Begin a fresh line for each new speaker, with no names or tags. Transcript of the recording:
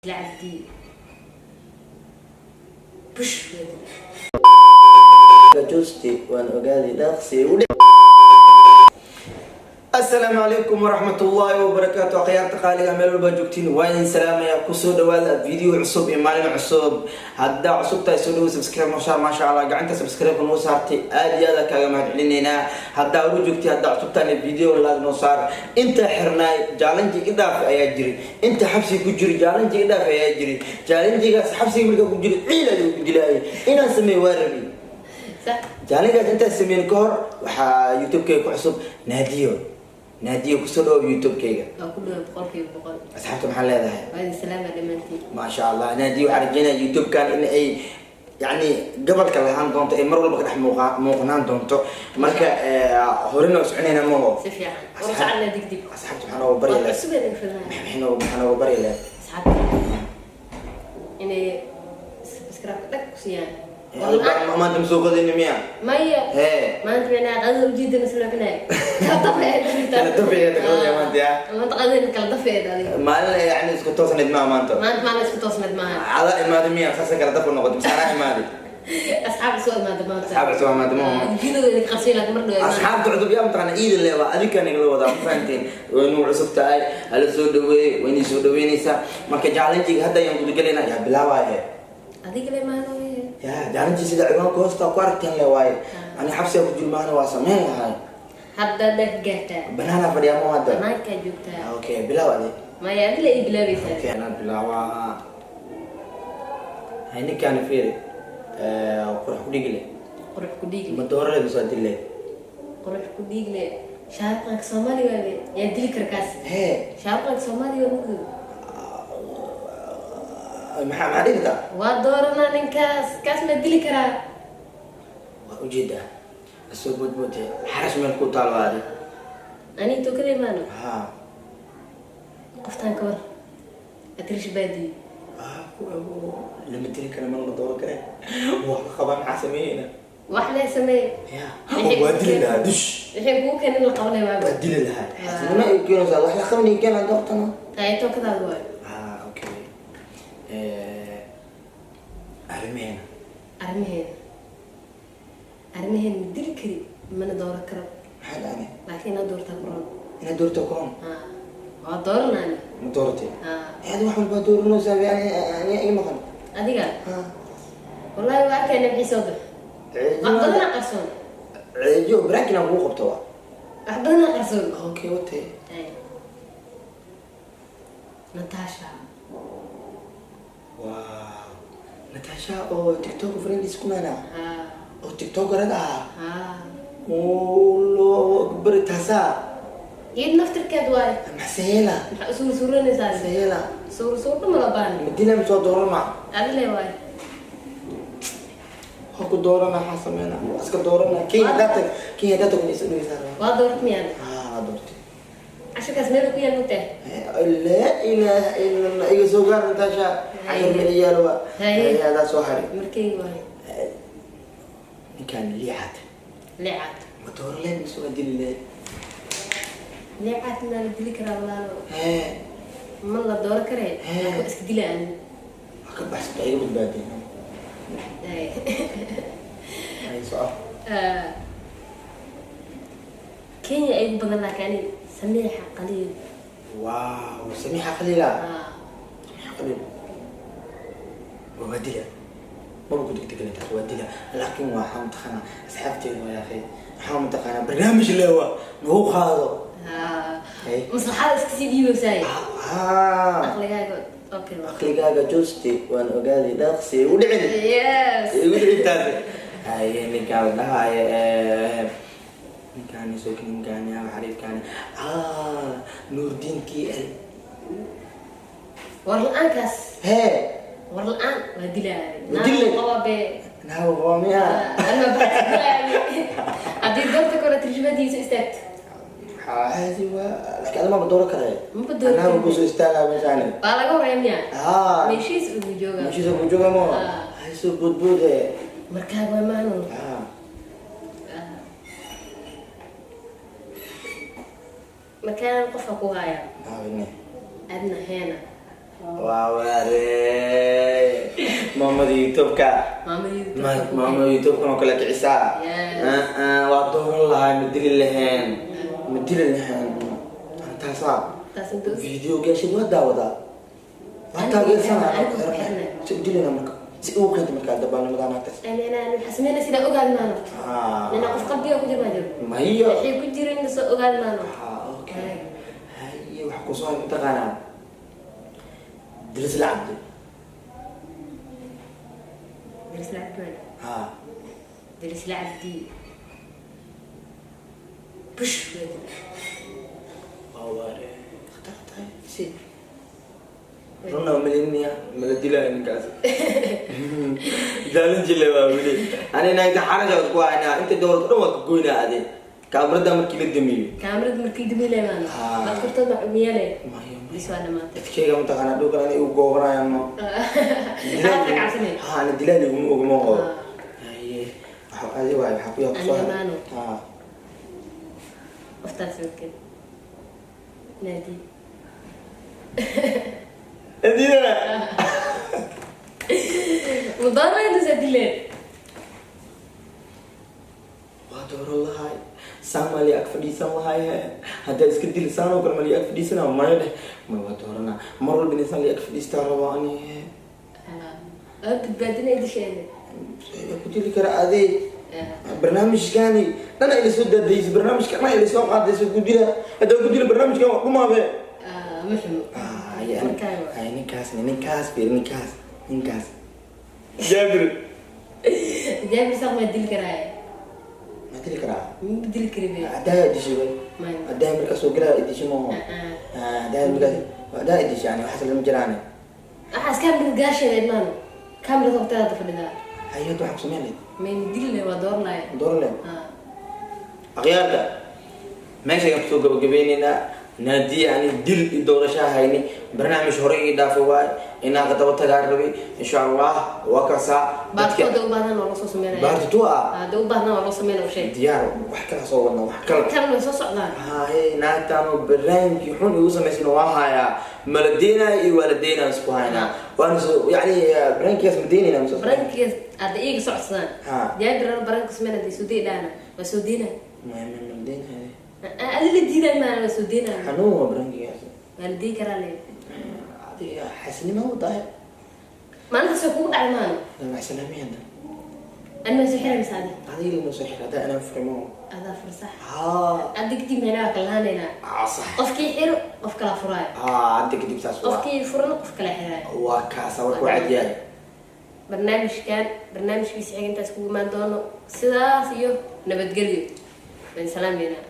Cabdi bush.
Justi waan ogaaday dhaqsi. Asalaamu calaykum waraxmatullaahi wabarakaatu. Akhyaarta qaaliga, meel walbaa joogtiin, waa idin salaamaya. Kusoo dhawaada video cusub iyo maalin cusub. Haddaa cusub tahay, soo dhawo, subscribe noo saar. Maasha Allah, gacanta subscribe noo saartay, aad iyo aad kaaga mahad celinaynaa. Haddaa ugu joogtay, haddaa cusub tahayna, video like noo saar. Inta xirnaay challenge idhaaf ayaa jiray, inta xabsiga ku jiray challenge idhaaf ayaa jiray. Challenge-gaas xabsiga markaa ku jiray, ciil ayuu ku dilaayay inaan sameeyo waa rabi.
Sax.
Challenge-gaas intaan sameyn ka hor, waxaa YouTube-kayga ku cusub Naadiyo. Naadiyo, kusoo dhawow YouTube-kayga.
Waa ku dhawa, 100%.
Asxaabta maxaa leedahay?
Waa idin salaama dhammaantiin.
Maasha Allah. Naadiyo, waxaan rajeynaya YouTube-kan in ay yani gobolka lahaan doonto, ay mar walba ka dhex muuqnaan doonto. Marka horena waa soconayna maho.
Si fiican war socodna degdeg.
Asxaabta maxaa nooga baryi
waa
lahayd?
Cusub idin filnaa.
Maxaa nooga baryi lahayd?
Asxaabta inay subscribe dhag ku siiyaan. War la'aan.
Maanta ma soo qadayni miya?
Maya.
Hee.
Maanta micnaa qadada ujeedana isla cunay kala dafeed.
Kala dafeed, qadada maanta, ya.
Maanta qadada kala dafeed adiga.
Maalin yani isku toosnayd maa maanta?
Maanta maalin isku toosneed maaha.
Ada imaaday miya saasa kala dafa noqotay, mise anaa imaaday?
Asxaab soo imaada maanta.
Asxaab soo imaada, ma hubo.
Jidada idin qabsay laakiin mar dhow imaada.
Asxaabta cusub yaa mataqaana iidin le waa adinka nagala wadaa, ma fahanteen? Way nuu cusub tahay, hala soo dhaweey, waynay soo dhaweynaysaa. Marka challenge-ga hadda ayaan gudagalaynaa. Yaa bilaabaaye?
Adiga le maano.
Ya challenge sida ciwaanka hoosta ku aragteen le waaye. Ani xabsiga ku jirmaana waa sameyn lahay.
Hadda haddaa ka gaartaa.
Banaana fadhiyaa ma hadda?
Banaankaa joogtaa.
Okay, bilaaw adi.
Maya, adiga la ii bilaabaysaa.
Okay, anaa bilaabaa. Hay, ninkaani fiiri, qurux ku dhigile.
Qurux ku dhiigle.
Ma doorale mise waa dille?
Qurux ku dhiigle, shaarqanka Soomaaliga yaa dili kara kaas?
Hee.
Shaarqanka Soomaaliga mugdo.
Maxaa dhigi kartaa?
Waa dooranaa ninkaas, kaas ma dili karaa?
Waa ujeedaa, asoo boodboote xarash meel ku taal waa adi.
Aniga tookada imaano.
Ha.
Qoftaan ka war, atrish baadiyo.
Lama dili kara, mana la dooran kare. Waa la qabaa, maxaa sameeyeyna?
Wax lee sameeye.
Ya, waa dili lahaa dush.
Wixii kugu keenin la qabanay waaba.
Waa dili lahaa, xasinimo ay keenaysaa wax la qabanay keenaa doortana.
Ay, tookadaadu waayo.
Ah, okay, arrimeena.
Arrimaheena, arrimaheena ma dili kari mana dooran karo.
Maxaa dhacday?
Laakiin inaad doortaa kuron.
Inaad doorto kuron?
Ha, waa dooranani.
Ma dooratay?
Ha.
Aad wax walbaa dooranaysaa, yani aniga ii maqan.
Adiga.
Ha.
Wallahi waa arkayna wixii soo bax, wax badanaa qarsoon.
Ceejo baraakin aan kugu qabto waa.
Wax badanaa qarsoon.
Okay, watay.
Ay. Natasha.
Wow, Natasha oo TikTok friends kumana?
Ha.
Oo TikTokerada ah?
Ha.
Oo bari taasaa.
Iyad naftirkeed waayo.
Maxseela.
Maxaa usuur suuranaysaa?
Maxseela.
Suur suur dhama la baani.
Madina ma soo doorana?
Adile waayo.
Ha ku doorana, waxaa sameyna iska doorana. Kenya data, Kenya data kun isu dhigaysaa.
Waa doorat miyaad?
Ah, doortay.
Cashirkaas meel ku yaal mugtahay.
Laa ilaaha illa Allah, iga soo gaar Natasha, cashar meel yaal waa.
Haye.
Adaa soo haray.
Markayga waayo.
Ninkaan liixat.
Leecaad.
Ma dooran leen mise waa dili leen?
Leecaad maa la dili karaa, walaalo?
Hee.
Ma la dooran karee.
Hee.
Waa iska dila ani.
Waa ka baxsata, iga badbaadeen.
Ay.
Hay, soco.
Ah, Kenya ay ugu badan laakiin ani Samiixa Qaliil.
Wow, Samiixa Khaliila.
Ah.
Samiixa Khaliil waa dila, maba ku degdegin taas, waa dila. Laakiin waxaa mataqaanaa asxaabteedu waa yaakhay, waxaa mataqaanaa barnaamij leewa nagu qaado.
Ah.
Hey.
Maslaxada iska sii dhiibaysaay.
Ah.
Aqligaaga okay.
Aqligaaga joosti waan ogaaday dhaqsi igu dhicin.
Yes.
Igu dhicin taas. Haye, ninkaan la dhahaayo, ninkaani soo, ninkaani xariifkaani, ah, Nuurdiin KL.
War la-aankaas.
Hee.
War la-aan waa dilaay.
Waa dilay.
Qaba be.
Naago qaba miya?
Ama baxs dilaay haddii doorta kale tarjumadiisa istaagto.
Caadi waa, laakiin adama ma dooran karaya.
Maba dooran
anaaga
karo.
Kusoo istaagaa meeshaani.
Waa laga horreeya miya?
Haa.
Meeshiis ugu jooga.
Meeshiisa ku jooga mo.
Ah.
Haysoo boodboode.
Markaa waa maano.
Ah.
Markaan qofka ku haya.
Naawine.
Adna heena.
Waa waare, maamada YouTube-ka.
Maamadii.
Maamada YouTube-kan oo kale kicisaa.
Yes.
Waa dooran lahaa, ma dili lahayn, ma dili lahayn taasaa.
Taas inta
Video gaashid waa daawadaa, waa taageersanaa.
Anigu ku xirnay.
Si u dilina marka, si ugu keenta markaa dabaalnimada naagtaas.
Waxaa sameynaya sidaa ogaad maano. Nina qof qalbiga ku jira maa jiro.
Mayo.
Waxay ku jirin soo ogaad maano.
Okay, haye, waxa kusoo hay mataqaanaa Dirisla Cabdi.
Dirisla Cabdi maano.
Ha.
Dirisla Cabdi bush.
Waa waare, khatar tahay si runa malinaya mala dilaayo ninkaas daalin jile waa weli. Ani naagta xarasha ku haynaa, inta dowlad dhan waa ka goynaa ade kaamirada markii la damiyo.
Kaamirada markii damiilay maano. Baad kortood ma cumiyale.
Mayo.
Bis, waa dhamaatay.
Dadkeyga mataqaanaa dhowkan ani igu goobanayaan no.
Aad ka cabsanay.
Ha, ana dilaal iguma oguma qabo. Haye, waxa adi waay, waxaa ku yaa kusoo
Aniga
haray.
Maano.
Ha.
Qoftaas warkeed naadi.
Adina.
Mudaara inta dileen.
Waa dooran lahay, saan maa li ag fadhiisan lahay. He, haddaa iska dili saan oo kale ma li ag fadhiisana? Maya dheh, ma waa dooranaa mar walba inaysan li ag fadhiistaa rabaa ani.
Waa badbaadinay disheeda.
Ku dili kara adi barnaamijkani dhana ila soo daadaysa, barnaamijka dhana ila soo qaadaysa. Ku dila, haddaa ku dila barnaamijkan waa dhumaabe.
Ma xumo.
Ay, ninkaas, ninkaas fiir, ninkaas, ninkaas Jaabir.
Jaabir saq ma dili karaaye.
Ma dili karaa?
Ma dili kari be.
Haddaa dishay bay.
Maya.
Haddaa markaas soo galaa dishay maaho. Haddaa markaas haddaa dishay yani waxaas lama jiraan.
Waxaas kaamirada gaasheeda maano, kaamirada horteeda fadhidaa.
Hayad waxaa ku sameyn lahayd.
May dili le, waa dooranaya.
Dooran lahayd. Akhyaarta, meesha ayaan kusoo gabagabeyneynaa. Naadiya ani dil iyo doorashaa hayni, barnaamij hore ii dhaafay waay, inaan ka daba tagaa rabay. Insha Allah waa kaasaa dadka.
Baartooda u baahnaan waa loo soo sameynaya.
Part two ah.
Hadda u baahnaan waa loo sameynaya, u sheeg.
Diyaar, wax kala soo wadna, wax kala.
Kan way soo socdaan.
Haye, naagtaanoo barnaamijkii xun igu samaysan waa hayaa, mala deenaayo iyo waa la deynaa isku haynaa, waana soo yani barnaamijkaas ma deynayna mise?
Barankiga hadda iyaga socodsadaan. Jaabir baranka sameynaya hadday soo dii dhaana waa soo deynaa.
Ma la deynaayo.
Adi la diiday maana, waa soo deynaa.
Xanuun waa barnaamijkaas.
Waa la diidi karaa le.
Adiga xasinimo wadahay.
Maalintaas way kugu dhacay maano.
Macsalamiyan.
Ani waa soo xiray mise adi?
Adiga lama soo xira, haddaa anaan furimo.
Adaa fursax.
Ha.
Hadda kadib meelaha kala lahaanaynaa.
Sax.
Qofkii xiro qof kala furaayo.
Ha, hadda kadib saas waa.
Qofkii furana qof kala xiraayo.
Waa kaasa warku cad yahay.
Barnaamijkan barnaamijkiisa xiga intaas kugu imaan doono, sidaas iyo nabadgelyo, waan salaameynaa.